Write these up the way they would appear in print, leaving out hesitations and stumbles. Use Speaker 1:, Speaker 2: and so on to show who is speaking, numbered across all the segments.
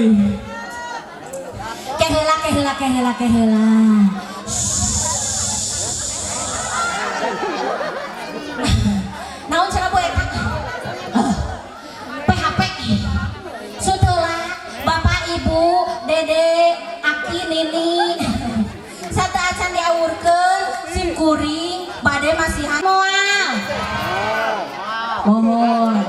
Speaker 1: euy. Keheula keheula keheula keheula. Naon cenah Bu eta? PHP. Setelah Bapak Ibu, Dede, Aki, Nini sateuacan diawurkeun sim kuring bade masihan moal. Mohon.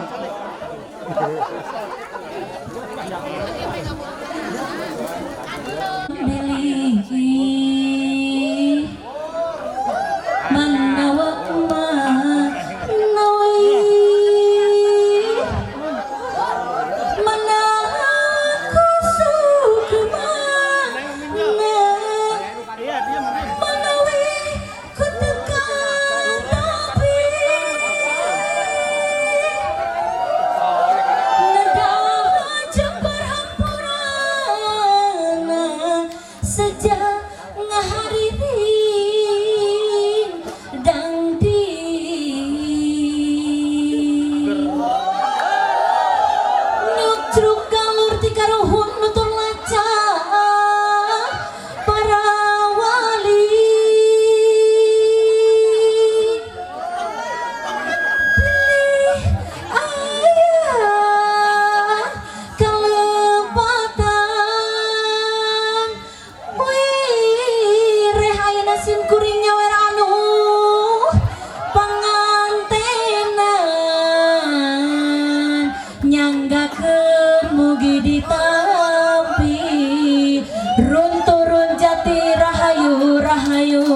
Speaker 1: Bilih manawa manawi manaku sukma manawi ku tekan tapi neda jembar hampurana sejak ngaharirin dangdi nyutruk galur ti karuhun nutur lancar para wali pilih ayah kalepatan wireh ayeuna sim kuring nyawer anu pangantenan nyanggakeun mugi ditampi runturun jati rahayu rahayu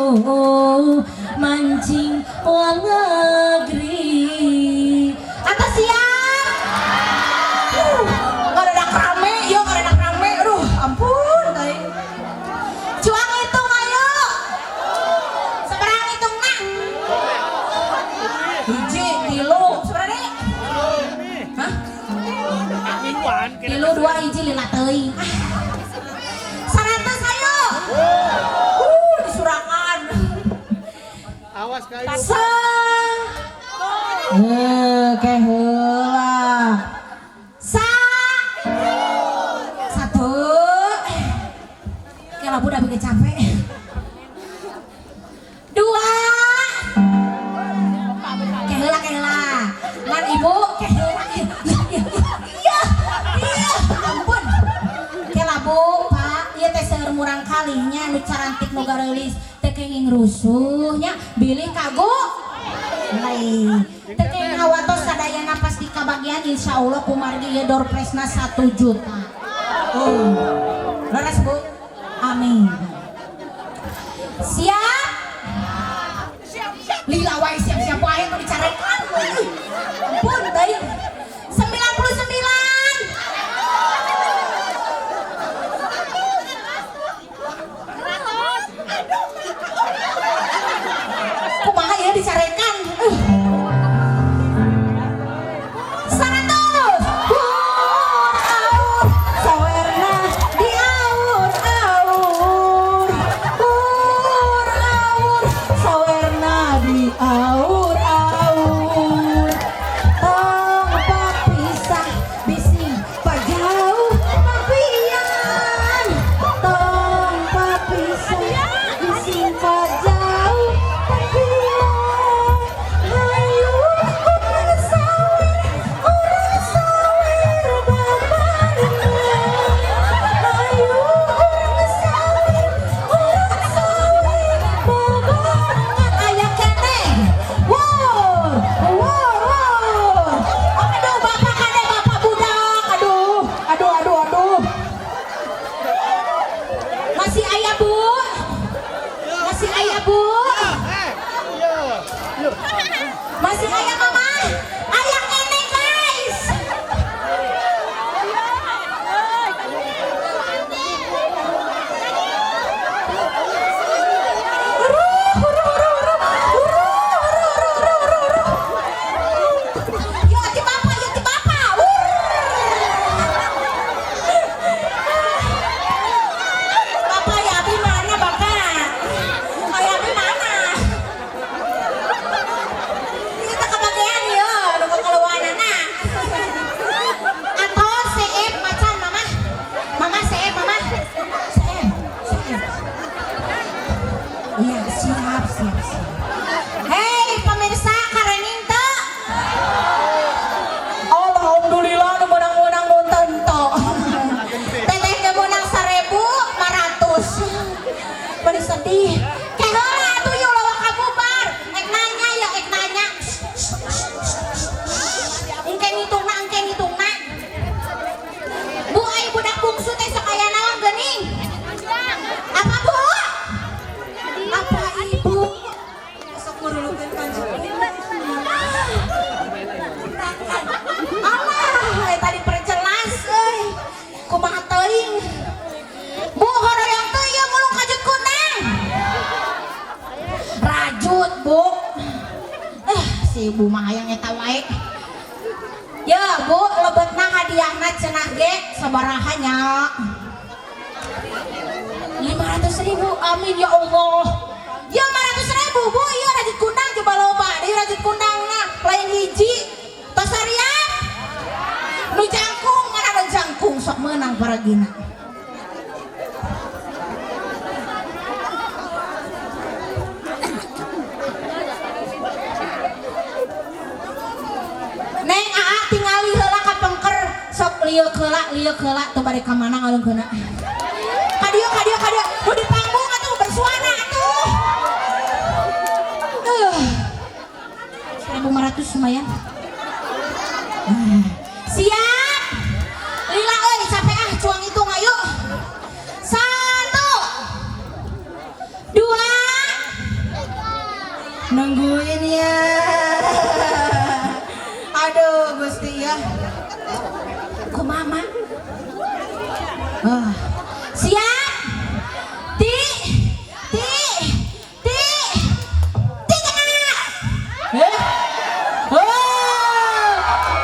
Speaker 1: mancing wanagri atas siap. Ngaredak rame yo, ngaredak rame, aduh ampun teuing. Cuang hitung ayo. Seberang hitungna? Hiji, tilu, seberapa? Hah? Tilu, dua, hiji, lima teuing. 100 ayo. Disurakan.
Speaker 2: Awas kayu.
Speaker 1: Sa. Keheula. Sa. Satu. Kela budak bikin capek. Dua. Keheula keheula. Ngan ibu keheula. Iya. Iya, ampun. Kela Bu, Pak, ieu teh seueur murang kalihnya nu carantik nu gareulis teu kenging rusuhnya bilih kagu. Lain. Teu kenging hawatos sadayana pasti kabagian insyaallah kumargi ieu door prize-na 1 juta. Oh. Leres Bu. Amin. Siap? Lila wae siap-siap wae nu dicarekan. Ampun teuing. 99. Kumaha ieu dicarekan? 100. Aur, sawerna diaur-aur. Sedih. Ke heula atuh yeuh lawa kabubar. Ek nanya ya, ek nanya. Engke ngitungna, engke ngitungna. Bu, ai budak bungsu teh sok aya naon geuning? Apa, Bu? Apa, Ibu?
Speaker 3: Sok ngurulukeun kanjeng.
Speaker 1: Alah, tadi perjelas euy. Kumaha teuing? Bu, hoream teu ieu mulung kajut kunang. Rajut, Bu. Si ibu mah hayang eta wae. Ya, Bu, lebetna hadiahna cenah ge sabaraha nya? 500.000, amin ya Allah. Ya 500.000, Bu, ieu rajut kundang coba loba, deui rajut kundangna lain hiji. Tos sariap. Nu jangkung, mana nu jangkung sok meunang paragina. Neng aa tingali heula ka pengker, sok lieuk heula teu bade ka mana ngalungkeunna. Ka dieu, ka dieu, ka dieu. Nu di panggung atuh bersuara atuh. 1.500 lumayan. Siap. Lila euy, capek ah cuang hitung ayo. 1 2 nungguin ya. Aduh Gusti ya. Kumaha, Ma? Siap. Ti ti ti tiga. Oh,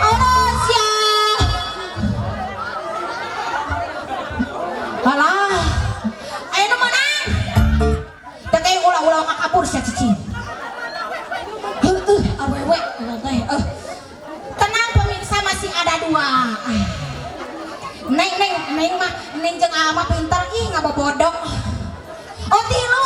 Speaker 1: oh, siap. Alah. Ayo nu menang. Teh kayak ulah-ulah kakabur sia cicing. Heueuh, awewe teh. Tenang pemirsa, masih ada 2. Neng, neng, neng mah, neng jeung ama pinter ih ngabobodok. Oh, tilu.